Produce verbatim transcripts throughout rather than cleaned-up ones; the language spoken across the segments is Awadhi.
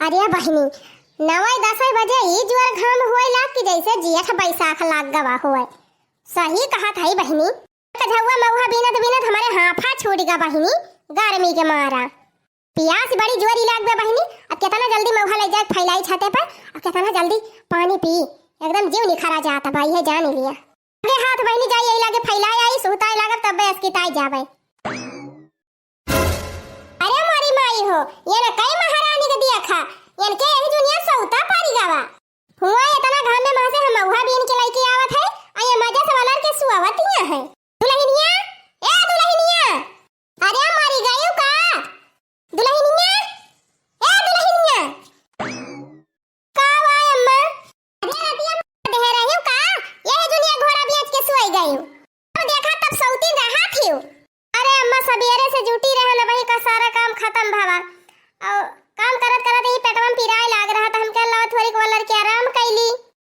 अरे बहिनी, नवै दसै बजे ई जोर घाम होए लाग कि जैसे जेठ बैसाख लाग गवा होए। सही कहत हई बहिनी, कझौआ मउहा बीनत बीनत हमरे हाफा छूट गा बहिनी, गर्मी के मारा। पियास बड़ी जोरी लाग बा बहिनी, अब केतना जल्दी मउहा लइ जाए फैलाई छते पर, अब केतना जल्दी पानी पी, एकदम जीव निखरा जात बा, इहे जान लिया। आगे हाथ बहिनी जाई, यही लागे फैलाए आई, सुहताए लागब, तब बे अस्किताए जाबे। अरे मोरी माई हो, ये ना कई महारानी के दिया खा, इनके यही दुनिया सौता पारी गावा। हुआ इतना घाम में वहां से हम महुआ बीन के लइके आवत है, आ ये मजा से वलर के सुआवत हिया है। दुलहिनिया, ए दुलहिनिया, अरे मरी गयू का? दुलहिनिया, ए दुलहिनिया। का बा अम्मा? अरे रतिया में देहे रहियो का? यही दुनिया घोड़ा बेच के सोई गयू। अब देखा तब सौतीन रहा थियो। अरे अम्मा, सबेरे से जुटी रहे ना, वही का सारा काम खत्म भवा। और काम करत करत यही पेटवा में पिराए लाग रहा था, हम कह लाओ थोड़ी को लड़के आराम कैली।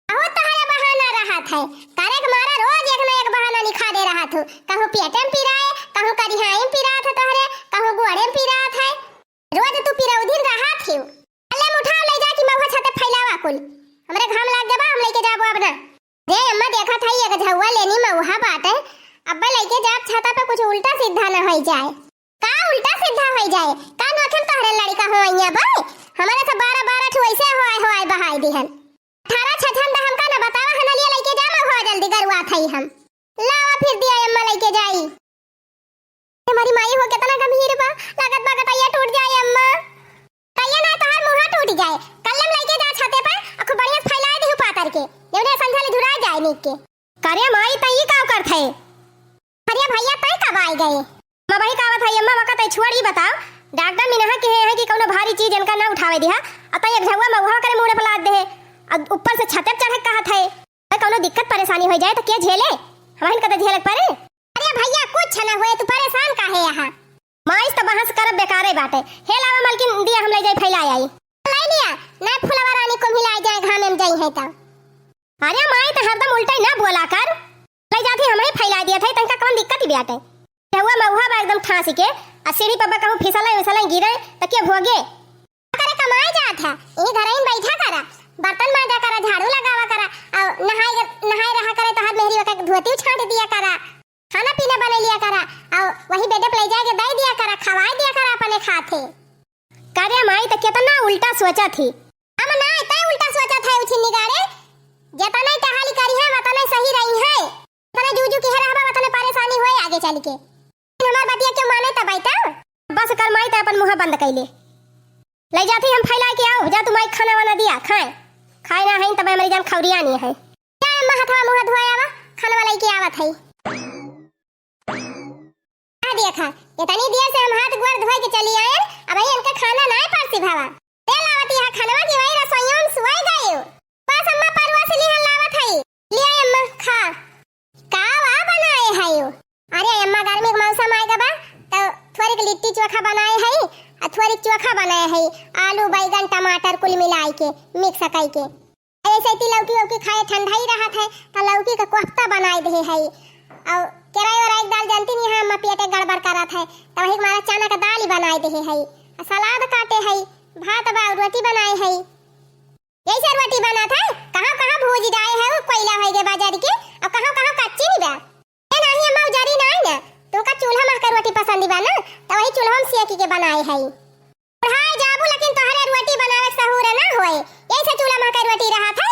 बहुत तहरे बहाना रहत है, करे के मारा रोज एक ना एक बहाना निखा दे रहत हो। कहूँ पेटे में पिराए, कहूँ करिहाई में पिरात है तोहरे, कहूँ गोड़े में पिरात है। रोज तू पिरौधिन रहत हियो। अल्ले मुठा ले जा कि महुआ छते फैलावा कुल। हमरे घाम लाग गबा, हम लेके जाबो अब ना। रे अम्मा, देखत हई, एक झौआ लेनी महुआ बाटे, अब्बे लेके जाब छाता पे, कुछ उल्टा सीधा न होई जाए। का उल्टा सीधा होई जाए? का नोखे में तोहरे लड़का हो अइया बे? हमारे से बारह बारह ठो ऐसे होए होए बहाई दिहन। अठारह छछन दा हमका न बतावा, हनलिया लेके जा महुआ जल्दी, गरुआ थई हम। लावा फिर दिया अम्मा लेके जाई। ए मोरी माई हो, केतना गंभीर बा, लागत बा गटैया टूट जाए अम्मा। गटैया ना, तोहार मुँहा टूट जाए। कल्लम लइके जा छते पर, आ खूब बढ़िया से फैलाए दिहु पातर के, जौने संझा ले झुरा जाए नीक के। करे माई, तई ई का करत है? अरे भैया, तई कब आए गए? अम्मा वही कहत है अम्मा, वका तई छुआड़ ई बताओ, डॉक्टर मिनहा के है कि कौनो भारी चीज इनका ना उठावे दिहा, आ तई एक झौआ महुआ करे मुड़े पर लाद दे, आ ऊपर से छते पर चढ़े कहत है। अरे कौनो दिक्कत परेशानी हो जाए तो के झेले? हमहिन का तो झेलक पड़े। अरे भैया, कुछ ना होए, तू परेशान काहे अहा? माई से तो बहस करब बेकारे बाटे। हे लावा मलकिन, दिया हम ले जाई फैला आई। ले लिया, ना फुलवा रानी को मिला जाए, घामे में जाई है तो। अरे माई, तो हरदम उल्टे ना बोला कर। ले जाती हम ही फैला दिया था, तनका कौन दिक्कत ही बाटे? रहुआ महुआ बा एकदम ठाँसी के, आ सीढ़ी पर बा कहूँ फिसले विसले गिरे तो के भोगे? करे कमाए जात है, यही घरइन बैठा करा, बर्तन मांजा करा, झाड़ू लगावा करा, और नहाए, नहाए रहा करे तो हर मेहरी वका धोती छांट दिया करा, खाना पीना बना लिया करा, और वही बेडे पे ले जाके दे दिया करा, खवाए दिया करा अपने खाते। करे माई तो कितना उल्टा सोचा थी। हम ना इतना उल्टा सोचा था उछिन्नी गाड़े, जितना टहाली करी है उतना सही रही है, उतना जू जू की है रहबा उतना परेशानी होए आगे चल के। हमार बतिया क्यों माने तब आई तब? बस कर माई, तै अपन मुँह बंद कइले। ले जाती हम फैला के आओ, जा तू माई खाना वाना दिया, खाए। खाए ना है तब हमारी जान खौरिया नहीं है। जा अम्मा, हथवा मुँह धोए आवा, खाना वाला लेके आवत है। आ देखा, इतनी देर से हम हाथ गोड़ धोए के चली आए, अब ही इनका खाना ना परसी भावा। ले लावत यहाँ खानवा की वही रसोइयों में सुआई गए। बस अम्मा, परवा से लिहन लावत है। लिया अम्मा, खा। का वा बनाए है यो? अरे अम्मा, गर्मी के मौसम आए बा, तो थोड़ी लिट्टी चोखा बनाए है, आ थोड़ी चोखा बनाए है, आलू, बैगन, टमाटर कुल मिलाए के, मिक्स कई के। ऐसे ती लौकी वौकी खाए ठंडा ही रहत है, तो लौकी का कोफ्ता बनाए दे है। और केराई वराई के दाल जानती नहीं है अम्मा, पेटे गड़बड़ करत है, तो वही हमारा चना का दाल ही बनाए दे है, आ सलाद काटे है, भात बा, रोटी बनाए है। यही से रोटी बनत है, कहाँ कहाँ भूज जाए है वो कोयला होए के बाजार के, और कहाँ कहाँ कच्ची नहीं बा। ए नाही अम्मा, उजारी नाही ना, तुमका चूल्हा महका रोटी पसंद बा ना, तो वही चूल्हा में सेकी के बनाए है। पढ़ाए जाबू लेकिन तोहरे रोटी बनावे के सहूर ना होए, यही से चूल्हा महका रोटी रहत है।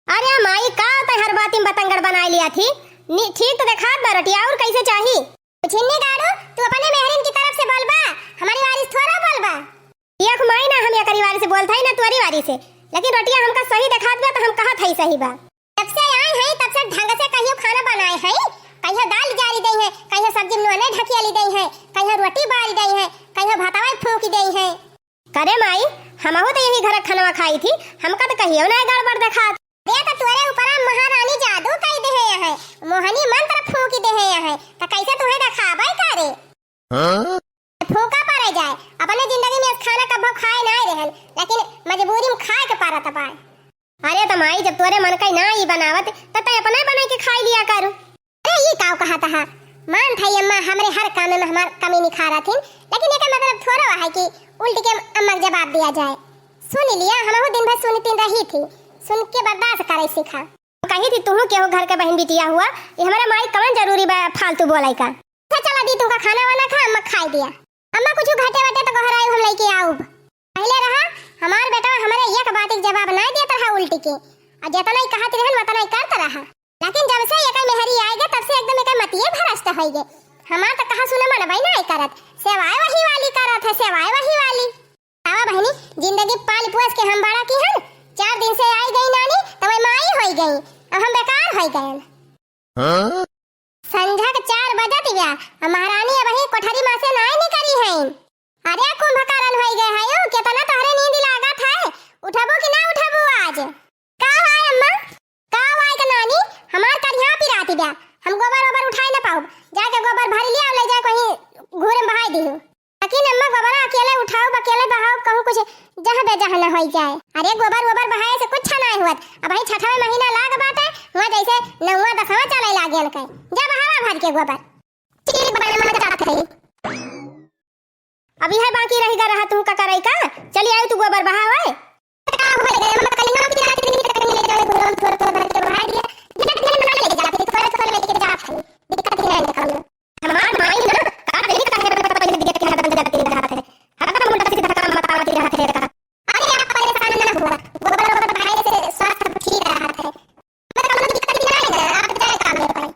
अरे माई, का तै हर बात में बतंगड़ बनाए लिया थी? नी, ठीक तो देखात बा रोटी, और कैसे चाही? छिन्नी गाड़ू, तू अपने मेहरिन की तरफ से बोलबा, हमारी वारिस थोड़ा बोलबा। देख माई ना, हम एकरी वारी से बोलत हई ना तोरी वारी से, लेकिन रोटिया हमका सही देखात बा तो हम कहत हई सही बा। जब से आए हई तब से ढंग से कहियो खाना बनाए हई, कहियो दाल जारी दई है, कहियो सब्जी नोने ढकियाली दई है, कहियो रोटी बारी दई है, कहियो भातवा फूंकी दई है। करे माई, हमहू तो यही घर खनवा खाई थी, हमका तो कहियो ना गड़बड़ देखात। अरे तो तोरे ऊपर महारानी जादू कई देहे है, मोहनी मंत्र फूंकी देहे है, तो कैसे तुम्हें देखाबे करे? हाँ? फूका पड़े जाए, अपने जिंदगी में खाना कभो खाए ना रहन, लेकिन मजबूरी में खाए के पड़त बा। अरे तो माई, जब तोरे मन का ना ई बनावत, त तै अपना बना के खाई लिया कर। अरे ई काव कहा तहा? मान था अम्मा, हमरे हर काम में हमार कमी निखारा थीन, लेकिन एकर मतलब थोड़ा है कि उल्टी के अम्मा के जवाब दिया जाए। सुन लिया, हमहू दिन भर सुनती रही थी, सुन के बर्दाश्त करे सीखा। कही थी तुहू केहू घर के बहिन बिटिया हुआ, ये हमरा माई कवन जरूरी बा फालतू बोलाई का। अच्छा चला दी तुमका खाना वाना खा, अम्मा खाई दिया। अम्मा कुछ घटे वटे तो गोहराई हम लेके आउब। पहले रहा हमार बेटा हमरे एक बात के जवाब ना देत रहा उल्टी के, और जितना ही कहत रहन उतना ही करत रहा। लेकिन जब से एकर मेहरी आए गे तब से एकदम एकर मतिये भ्रष्ट होई गे। हमार तो कहा सुना मनबई ना करत, सेवाए वही वाली करत है, सेवाए वही वाली। आवा बहिनी, जिंदगी पाल पोस के हम बड़ा की हन, चार दिन से आई गई नानी, तो वही माई होई गई, अब हम बेकार होई गए। हाँ? संझा के चार बजत बा, अब महारानी अबही कोठरी मा से नाई निकली है। अरे कुंभकर्ण होई गए है, यू केतना तोहरे नींद लागत है, उठबू कि ना उठबू आज? का भाई अम्मा? का भाई के नानी, हमार करिहा पिराती बा, हम गोबर ओबर उठाए ना पाउब, जाके गोबर भर लिया और ले जाए कहीं घूरे में बहाई दिहू। लेकिन अम्मा, गोबरा अकेले उठाउब, अकेले बहाउब, कहूँ कुछ जह बेजह न होई जाए। अरे, गोबर वोबर बहाए से कुछ नाय हुअत। अबही छठवे महीना लाग बाटे, हुआ जैसे नौवा दसवाँ चले लागे इनके। जा बहावा भर के गोबर। ठीक बा, अम्मा, जात हई। अभी है बाकी रही गा रहा तू का करई का? चली आयु तू गोबर बहावे। का हो गए, अम्मा, कल ना की रात में तो कहीं ले जाए, गोबर थोड़ा थोड़ा भर के बहा दिया। जब दिन में ले जाते, थोड़ा थोड़ा लेके जात हई। दिक्कत ही नहीं है कौनो। हमार माई ना, का कही का है, पता नहीं दिया कि हरदम जाके दिन रहा है। हरदम मुंडा से धक्का मारत रहत है। अरे, आप परेशान ना हुआ, गोबर ओबर बहाए से स्वास्थ्य ठीक रहत है। मतलब, कोनो दिक्कत भी नहीं है, आप जाए काम में पड़े।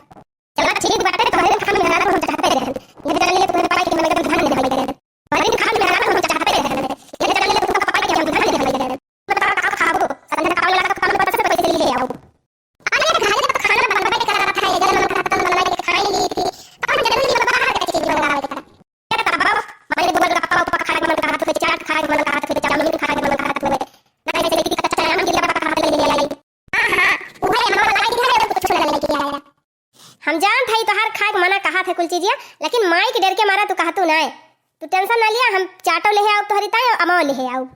चला, ठीक बाटे, तो हम खाना बना लो, हम चाहते रहन। ये जान ले, तुम्हें पाई कि हम एकदम ध्यान नहीं देते हैं। अरे, खाना बना लो, हम चाहते रहन। ये जान ले, तुम्हें पाई कि हम ध्यान नहीं देते हैं। बताओ, का खाबो? संध्या का लगा, तो काम पता से पैसे ले आओ। अरे, घरे तो खाना बनबे करत है, जब मन करत तब बनवाई के खाई ली थी। कौन जरूरी बा बाहर के चीज मंगावे के? ये तो बाबा, हमारे गोलगप्पा उपा खाए के मन करत होए, चाट खाए के मन करत होए, चाउमीन खाए के मन करत होए। ना जैसे कि कच्चा आम गिला बा, कहाँ से ले ले आई? हाँ, हाँ, उहे हम लाई दिया है, कुछ ना लेके आया। हम जानत हई तोहार खाए के मना कहत है कुल चीजिया, लेकिन माई के डर के मारा तू कहतू नाय। तू tension ना लिया, हम चाटो लेहे आउब तोहरी ताई, अमाओ लेहे आउब।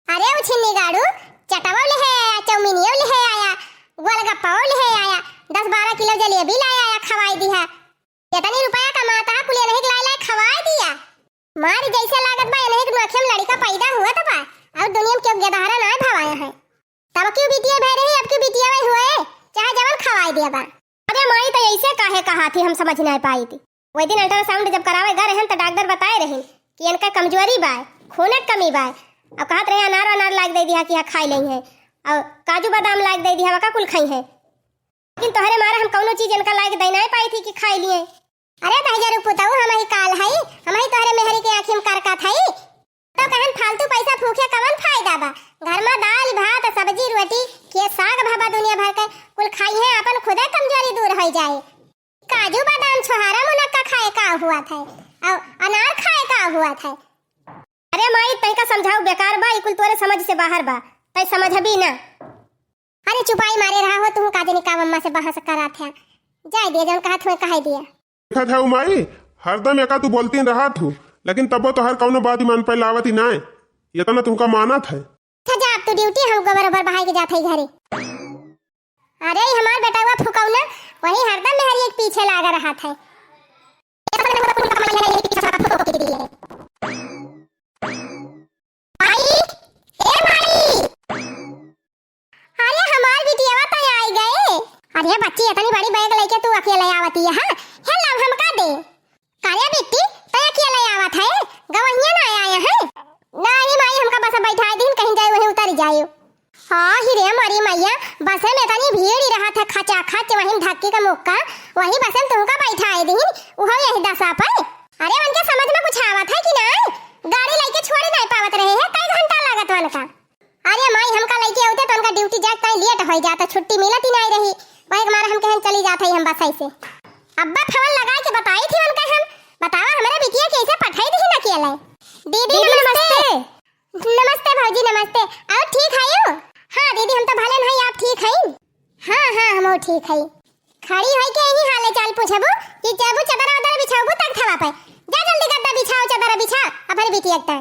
अरे उछिन्नी गाड़ू, चटवो लेहे आया, चौमिनियो लेहे आया, गोलगप्पाओ लेहे आया, दस बारह किलो जलेबी लाया आया, खवाई दिहा। केतनी रुपया कमाता है, कुल एनही के लाए लाए खवाई दिया। मारी जैसे लागत बा, एनही के नोखे में लड़का पैदा हुआ तो बा, और दुनिया में केहू गेदहरा नाय भवाया है। तब क्यों बिटिया भय रही, अब क्यों बिटिया वही हुए, चाहे जवन खवाई दिया बा। अरे माई, तो ऐसे काहे कहा थी, हम समझ नहीं पाई थी। वही दिन ultrasound जब करावे गए रहन, तो डॉक्टर बताए रही कि इनका कमजोरी बा, खून के कमी बा। अब कहत रहे अनार अनार लाग दे दिया कि हाँ खाई लेई है, और काजू बादाम लाग दे दिया, वका कुल खाई है। लेकिन तोहरे मारे हम कौनो चीज इनका लाग दे नहीं पाई थी कि खाई लिए। अरे दहिजरू पुतऊ, हम ही काल हई, हम ही तोहरे मेहरी के आँखी में करकत हई। तो कहन फालतू पैसा फूके कवन फायदा बा? घर में दाल, भात, सब्जी, रोटी, के साग भाबा दुनिया भर के कुल खाई है, अपन खुदे कमजोरी दूर होई जाए। काजू, बादाम, छोहारा, मुनक्का खाए का हुआ था, और अनार खाए का हुआ था? अरे माई, तैका समझाऊ बेकार बा, ई कुल तोरे समझ से बाहर बा, तै समझबी ना। अरे चुपाई मारे रहा हो तुम, का जनी का मम्मा से बहस करा था। जाए दिया, जौन कहा थुए कहे दिया। देखत है माई, हरदम एका तू बोलती रहत हूँ, लेकिन तबो तोहर कौनो बात ईमान पे लावत ही नाय। इतना तुमका मानत है। अच्छा जा, अब तू ड्यूटी, हम गोबर ओबर बहाई के जात है घरे। अरे ई हमार बेटवा फुकौना, वही हरदम मेहरिया के पीछे लागा रहत है। माई, ए माई। अरे हमार बिटियावा तो आई गए। अरे बच्ची, इतनी बड़ी बैग लेके तू अकेले आवती है, हाँ? हे लाव हमका दे। कारे बिट्टी, तै अकेले आवत है? गवहिया ना आया है? नाही माई, हमका बस बैठाए दिन, कहीं जाए वहीं उतर जाए। हाँ ही रे मोरी मैया, बसे में इतनी भीड़ ही रहत है, खचा खच वहीं धक्की का मुक्का, वही बसे में तुमका बैठाए दिन, उहो यही दशा पर। अरे उनके समझ में कुछ आवत है कि नहीं? गाड़ी लेके छोड़े नहीं पावत रहे हैं, कई घंटा लागत वनका। अरे माई, हमका लइके आवते तो उनका ड्यूटी जाए ताई लेट होई जाता, छुट्टी मिलत ही नहीं रही, वही के मारे हम कहन चली जात हई हम बस ऐसे। अब्बा फोन लगा के बताई थी उनका हम, बतावा हमरे बिटिया के ऐसे पठाई दी ना किया लाई। दीदी दीदी नमस्ते। नमस्ते। नमस्ते भौजी नमस्ते, और ठीक है यू? हाँ दीदी हम तो भले नहीं, आप ठीक है? हाँ हाँ हम ठीक है। खड़ी होई के यही हाल चाल पूछबू कि जाबू चदरा वदरा बिछाबू तक थवा पे, जा जल्दी गद्दा बिछाओ चदरा बिछा अपनी बिटिया के।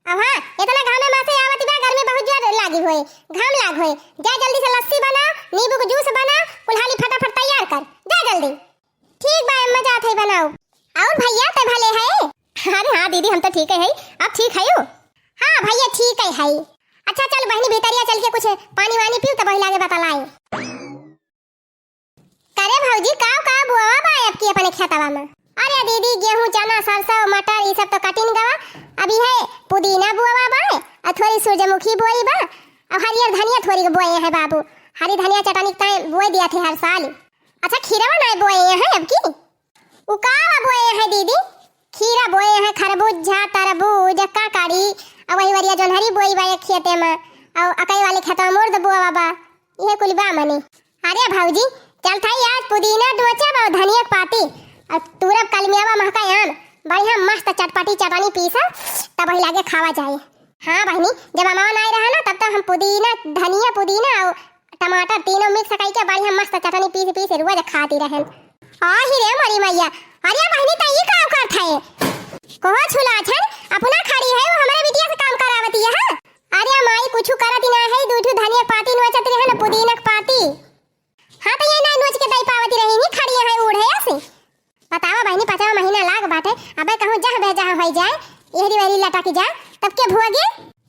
अब हाँ, इतना घामे मा से आवत बा, गर्मी बहुत जोर लागी होए, घाम लाग होए। जा जल्दी से लस्सी बनाओ, नींबू के जूस बनाओ, कुल्हाड़ी फटाफट तैयार कर, जा जल्दी। ठीक बा अम्मा, जात है बनाओ। और भैया ते भले है? अरे हाँ दीदी, हम तो ठीक है, आप ठीक है हो? हाँ भैया ठीक है, है। अच्छा चल बहिनी, भीतरिया चल के कुछ पानी वानी पीऊ, तब वही लागे बतलाई। करे भौजी, काव काव बोवा बा आपकी अपने खेतवा में? अरे दीदी, गेहूं, चना, सरसों, मटर, ई सब तो कटिन गवा। अभी है पुदीना बोवा बा, और थोड़ी सूरजमुखी बोई बा, और हरियर धनिया थोड़ी के बोए हैं बाबू। हरी धनिया चटनी के ताई बोए दिया थे हर साल। अच्छा, खीरवा नहीं बोए हैं अब की? उ का बोए हैं दीदी? खीरा बोए हैं, खरबूजा, तरबूज, काकड़ी, और वही वरिया जोन्हरी बोई बा एक खेते में, और अकई वाले खेतवा में मुर्द बोआ बा। इहे कुल बा मने। अरे भौजी, चल थाई आज पुदीना डोचब और धनिया के पाती, और तूरब कलमियावा महका आम, बढ़िया मस्त चटपटी चटनी पीसा, तब वही लागे खावा जाए। हाँ बहिनी, जब अमावा नाई रहा ना, तब तो हम पुदीना, धनिया, पुदीना और टमाटर तीनों mix कई के बढ़िया मस्त चटनी पीस पीस रोज खाती रहन। आही रे मोरी मैया, अरे बहिनी, त ई का करत है? कोहो छुला छन, अपना खड़ी है, वो हमरे बिटिया से काम करावती है, हाँ? अरे माई, कुछ करत ही ना है, दू ठो धनिया के पाती नोचत रहे ना, पुदीना के पाती। हाँ, तो ये ना नोच के दई पावती रही, नहीं खड़ी है, उड़े ऐसे। बतावा बहिनी, पाँचवा महीना लाग बाटे, अबे कहूँ जह बे जहाँ होई जाए, एहरी वेहरी लटक जा, तब के भोगे?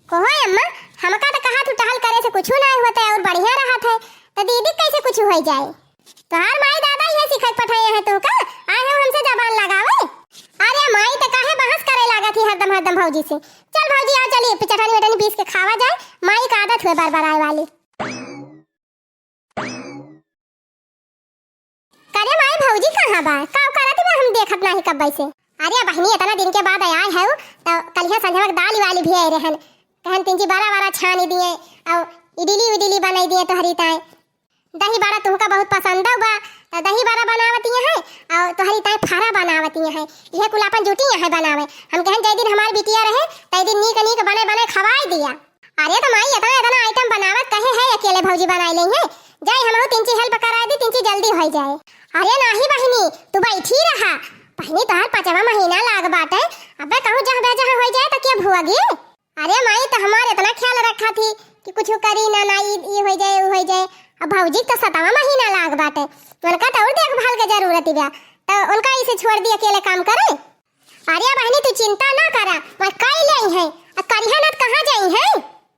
कोहो अम्मा, हमका तो कहा तू टहल करे से कुछ ना होता है और बढ़िया रहत है, तो दीदी कैसे कुछ होई जाए? तोहार माई दादा ये सिखाई पठाए हैं तू का? आए हो हमसे जबान लगावे? अरे माई तो काहे बहस करे लागत ही हरदम हरदम भौजी से? चल भौजी आ चली, चटनी वटनी पीस के खावा जाए, माई का आदत हुए बार बार आए वाली। करे माई भौजी कहाँ बा? का करत बा हम देखत नाही कब्बे से। अरे बहिनी इतना दिन के बाद आए है तो कलिया संझवा के दाल वाली भी आए रहन। कहन तिनची बड़ा बड़ा छानी दिए और इडली उडली बनाई दिए तोहरी ताए। दही बड़ा तुमका बहुत पसंद बा तो दही बड़ा बनावती है और तोहरी ताए फारा बनावती है। यह कुल अपन जुटी है बनावे। हम कहन जय दिन हमार बिटिया रहे तय दिन नीक नीक बने बने खवाई दिया। अरे तो माई इतना इतना item बनावत कहे है अकेले भौजी बनाई लेई है। जाई हमहू तिनची help कराई दी तिनची जल्दी होई जाए। अरे नाही बहिनी तू बैठी रहा। बहिनी तोहर पाँचवा महीना लाग बाटे। अबे कहूँ जहाँ बे जहाँ होई जाए तो के भुआगी? अरे माई तो हमार इतना ख्याल रखा थी कि कुछ करी ना ना ई ई होई जाए उ होई जाए। अब भौजी तो सतवा महीना लाग बाटे। उनका तो और देखभाल के जरूरत बा। तो उनका इसे छोड़ दी अकेले काम करे। अरे बहिनी तू चिंता ना करा, मैं कई लेई है। आ करिहा ना त कहाँ जाई है?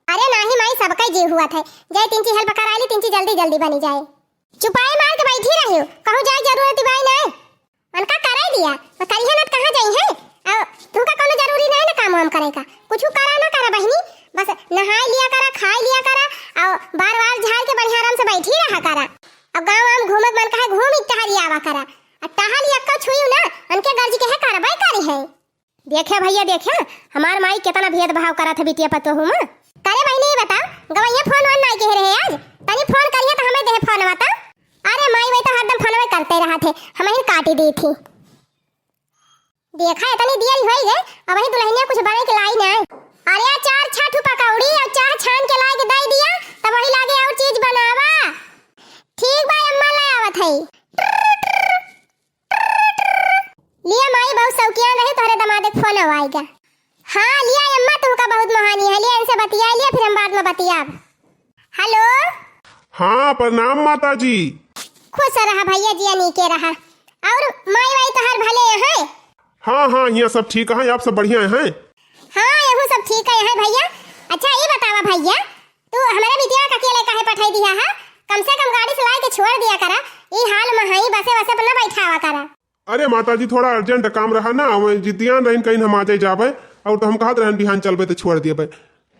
अरे नाही माई सबका जी हुआ था। जाए तिनची help कराई ली तिनची जल्दी जल्दी बनी जाए। चुपाई मार के बैठी रही हो, कहूँ जाए जरूरत बाई ना। उनका कराई दिया, मैं करिहा ना त कहाँ जाई है? और तुमका कोनो जरूरी नहीं ना काम वाम करे का। कुछ करा ना करा बहिनी, बस नहाई लिया करा, खाई लिया करा, और बार बार झाड़ के बढ़िया आराम से बैठी रहा करा। अब गाँव वाम घूमे के मन कहे घूम ही टहरी आवा करा। आ टहल यक्का छुई ना, उनके गर्ज के है करबे करी है। देखे भैया देखे, हमार माई कितना भेदभाव करत है बिटिया पतोहू में। करे बहिनी ये बताओ, गवैया फोन वान नाई कह रहे आज, तनी फोन करिए तो हमें देह फोन बता। अरे माई वही तो हरदम फोनवे करते रहा थे, हम ही काटी दी थी। देखा इतनी देर होई गए, अब वही दुल्हनिया कुछ बने के लाई ना। अरे चार छह ठू पकौड़ी और चाह छान के लाई के दे दिया, तब वही लागे और चीज बनावा। ठीक बा अम्मा ले आवत है। लिया माई बहुत शौकिया रहे तोहरे दामाद के फोन आवाई का। हाँ लिया अम्मा तुमका बहुत मोहानी है, लिया इनसे बतिया लिया फिर हम बाद में बतियाब। हेलो। हाँ प्रणाम माता जी। खुश रहा भैया जी अनीके रहा। और माई वाई तोहार भले हैं? हाँ हाँ यहाँ सब ठीक है, आप सब बढ़िया हैं? हाँ यहू सब ठीक है भैया। अच्छा ये बतावा भैया, तू हमारे बिटिया का अकेले काहे पठाई दिया है? कम से कम गाड़ी से लाई के छोड़ दिया करा। ई हाल में हई बसे वसे पर न बैठावा करा। अरे माता जी थोड़ा urgent काम रहा ना, वही जितियान रहीन कहीं हम आ जाए जाबे, और तो हम कहत रहन बिहान चलबे तो छोड़ दियबे,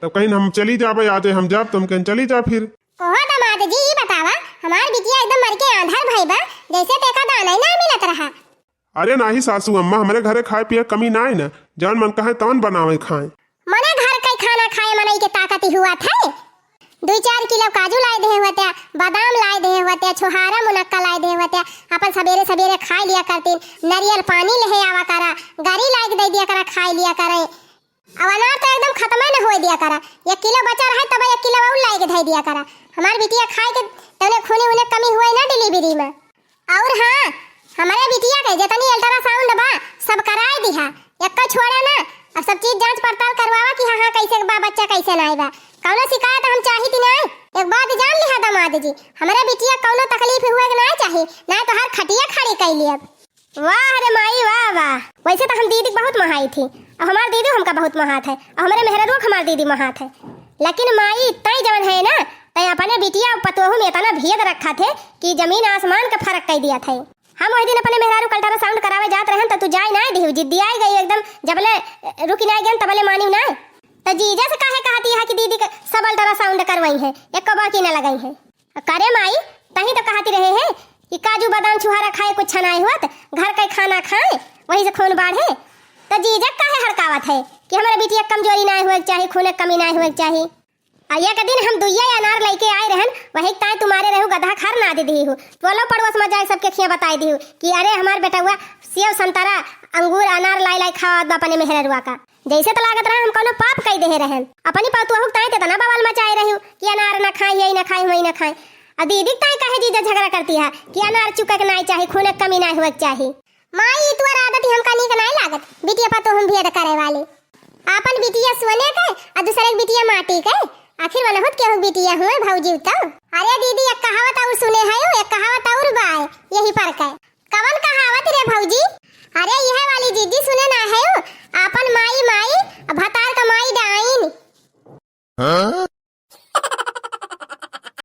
तब कहीं हम चली जाबे, आ जाए हम जाब तो हम कहीं चली जा फिर। कहो दामाद जी ई बतावा, हमार बिटिया एकदम मर के आंधर भई बा, जैसे तेका दाना ही ना मिलत रहा। अरे नाही सासू अम्मा, हमरे घरे खाए पिए कमी नाय न, जौन मन कहे तौन बनावे खाए। मने घर के खाना खाए मनई के ताकत ही हुआ थे। दुई चार किलो काजू लाए दे हुआ त्या, बादाम लाए दे हुआ त्या, छोहारा मुनक्का लाए दे हुआ त्या, अपन सबेरे सबेरे खाए लिया करतीन। नरियल पानी ले आवा करा, गरी लाए के दे दिया करा, खाए लिया करे। अब अनार तो एकदम खत्म ही न होए दिया करा, एक किलो बचा रहे तब एक किलो और लाए के दे दिया करा। हमार बिटिया खाए के तौने खूने उन्हें कमी हुआ ना delivery में। और हाँ, हमरे बिटिया के जितनी ultrasound बा, सब कराए दिहा, एक्को छोड़ा ना। अब सब चीज जांच पड़ताल करवावा कि हाँ, हाँ, कैसे बा बच्चा, कैसे नाई बा। कौनो शिकायत हम चाहित नाई। एक बात जान लिहा दामाद जी, हमरे बिटिया कौनो तकलीफ हुए के नाई चाही, नाई तो हर खटिया खड़ी कई लियब। वाह रे माई, वाह, वाह। वैसे तो हम दीदी के बहुत मोहाई थी, और हमार दीदी हमका बहुत मोहात है, और हमरे मेहररुआ के हमार दीदी मोहात है। लेकिन माई, तैं जवन है ना, तैं अपने बिटिया पतोहू में इतना भेद रखत है कि जमीन आसमान का फर्क कइ दिया थे। हम वही दिन अपने मेहरारू का अल्ट्रासाउंड करावे जात रहन, त तू जाए नाय दिहू, जिद्दियाई गई एकदम, जबले रुकी नाय गन तबले मानी नाय। त जीजा से काहे कहती है कि दीदी के सब अल्ट्रासाउंड करवाई है, एक बाकी न लगाई है। करे माई, तही तो कहती रहे है कि काजू बादाम छुहारा खाए कुछ नाय हुअत, घर का खाना खाए, वही से खून बाढ़े। त जीजा काहे हड़कावत है कि हमारे बिटिया के कमजोरी नाय हुए के चाही, खून के कमी नाय हुए के चाही। आ एक दिन हम दुइया अनार लइके आए रहन, वही ताय तुम्हारे रहू गधा खर ना दे दिहू। टोलो पड़ोस में जाए सबके खिया बताए दिहू कि अरे हमार बेटउआ सेव, संतरा, अंगूर, अनार लाई लाई खावत बा अपने मेहररुआ का। जैसे तो लागत रहा हम कौनो पाप कई देहे रहन। अपनी पतोहू के ताय ते तना बवाल मचाए रहू कि अनार ना खाई, यही ना खाई, वही ना खाई। आ दीदी के ताय काहे जीजा झगड़ा करती है कि अनार चुके के नाई चाही, खून के कमी नाई हुए के चाही। माई, ई तोर आदत ही हमका नीक नाई लागत, बिटिया पतोहू में भेद करे वाली। आपन बिटिया सोने के, आ दूसरे के बिटिया माटी के। आखिर वनहुत केहू के बिटिया हुए भौजी तो। अरे दीदी, एक कहावत और सुने है, एक कहावत और बाय, यही पर के। कवन कहावत रे भौजी?